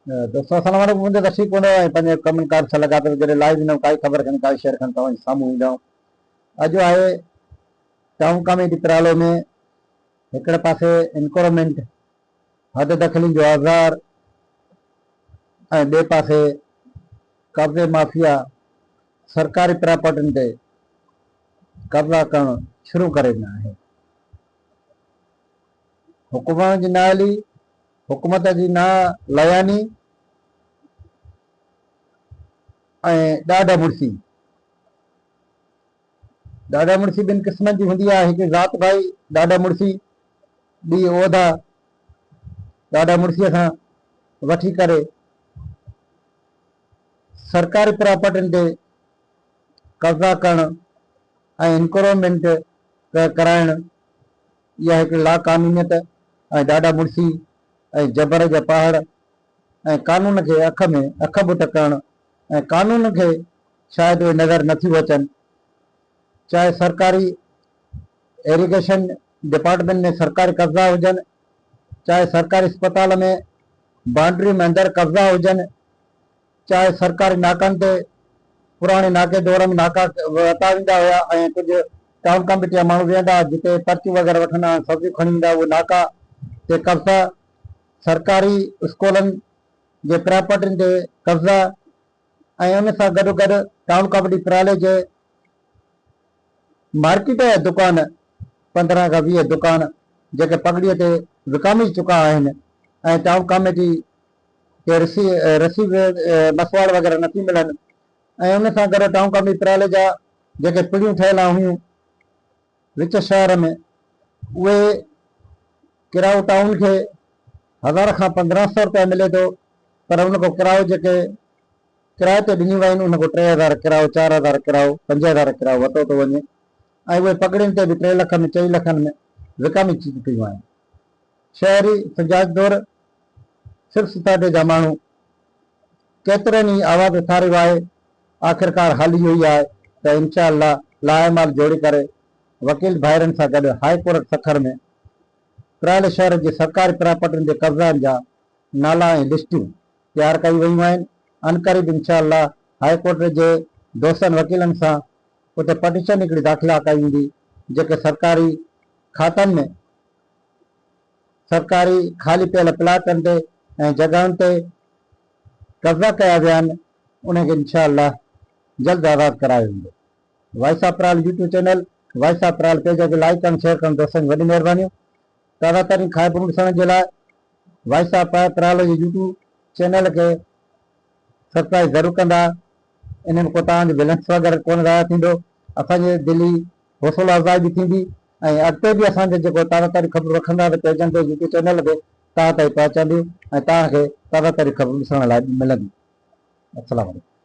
دوستو السلام عليڪم اميد ته ٺيڪ هوندو ۽ پنهنجي ڪمن ڪار سان لڳا پيا جڏهن لائيو ايندم ڪائي خبر کن ڪائي شيئر کن توهان جي سامهون ايندم اڄ آهي ٽائون ڪاميٽي پرالو ۾ هڪڙي پاسي انڪرومينٽ حد دخلين جو آزار ۽ ٻئي پاسي قبضي مافيا سرڪاري پراپرٽين تي قبضا ڪرڻ شروع ڪري ڏنا آهن. حڪمرانن جي نااهلي، حڪومت جي نا لياني ۽ ڏاڍ مڙسي. ڏاڍا مڙسي ٻن قسمن جي هوندي آهي، هڪ ذات ڀائي ڏاڍا مڙسي، ٻي عهدا ڏاڍا مڙسيء کان وٺي ڪري سرڪاري پراپرٽين تي قبضا ڪرڻ ۽ انڪرومينٽ ڪرائڻ، اها هڪ لاقانونيت ۽ ڏاڍا مڙسي ۽ جبر جا پهاڙ ۽ قانون کي اک ۾ اک ٻوٽ ڪرڻ ۽ قانون کي شايد اهي نظر نه ٿيون اچن. چاهي سرڪاري ايريگيشن ڊپارٽمينٽ ۾ سرڪاري قبضا هجن، چاهي سرڪاري اسپتال ۾ بائونڊري ۾ اندر قبضا هجن، چاهي سرڪاري ناڪن تي پراڻي ناڪي دور ۾ ناڪا ورتا ويندا هيا ۽ ڪجهه ٽائون ڪميٽي جا ماڻهو ويهندا هئا جتي پرچيون وغيره وٺندا هئا سبزيون کڻي ايندا اهي ناڪا تي قبضا، سرڪاري اسڪولن جي پراپرٽين تي قبضا ۽ ان سان گڏوگڏ ٽائون ڪميٽي پرالي جي مارڪيٽ جا دڪان 15 کان 20 دڪان جيڪي پڳڙي تي وڪامجي چڪا آهن ۽ ٽائون ڪميٽي کي رسيد مسواڙ وغيره نٿي ملن ۽ ان سان گڏ ٽائون ڪميٽي پرالي جا جيڪي پڙيون ٺهيل هيون وچ شهر ۾ اهي ڪرايو ٽائون کي هزار کان 1500 روپيا ملي ٿو پر ان کان ڪرايو جيڪي ڪرائي تي ڏنيون ويون آهن ان کان 3000 ڪرايو 4000 ڪرايو 5000 ڪرايو ورتو ٿو وڃي ۽ اهي پڳڙين تي به 3 لک ۾ 4 لکن ۾ وڪامي چڪيون آهن. شهري سجاج دور صرف سوسائٽي جا ماڻهو ڪيترن ئي آواز اٿاريو آهي آخرڪار حل اهو ئي آهي ته انشاء الله لاء عمل جوڙي ڪري وڪيل ڀائرن سان گڏ هاء ڪورٽ سکر ۾ پرائل شهر جي سرڪاري پراپرٽين تي قبضائن جا نالا ۽ لسٽون تيار ڪيون ويون آهن عنقريب انشاء الله هاء ڪورٽ جي دوستن وڪيلن سان اتي پٽيشن هڪڙي داخلا ڪئي ويندي جيڪي سرڪاري کاتن ۾ سرڪاري خالي پيل پلاٽن تي ۽ جڳهن تي قبضا ڪيا ويا آهن انهن کي انشاء الله جلد آزاد ڪرايو ويندو. Voice of Paralo YouTube channel voice of Paralo page کي لائيڪ ڪرڻ شيئر ڪرڻ دوستن جي وڏي مهربانيون تازه ترين خبرون ڏسڻ جي لاء وائس آف پرال جي يوٽيوب چينل کي سبسڪرائيب ضرور ڪندا ان ۾ ڪو توهان جو بيلنس وغيره ڪونه ضايع ٿيندو اسان جي دلي حوصلو افزائي به ٿيندي ۽ اڳتي به اسان جي جيڪو تازه ترين خبرون رکندا ته پيجن تي يوٽيوب چينل تي توهان تائين پهچنديون ۽ توهان کي تازه ترين خبرون ڏسڻ لاء ملنديون. السلام عليڪم.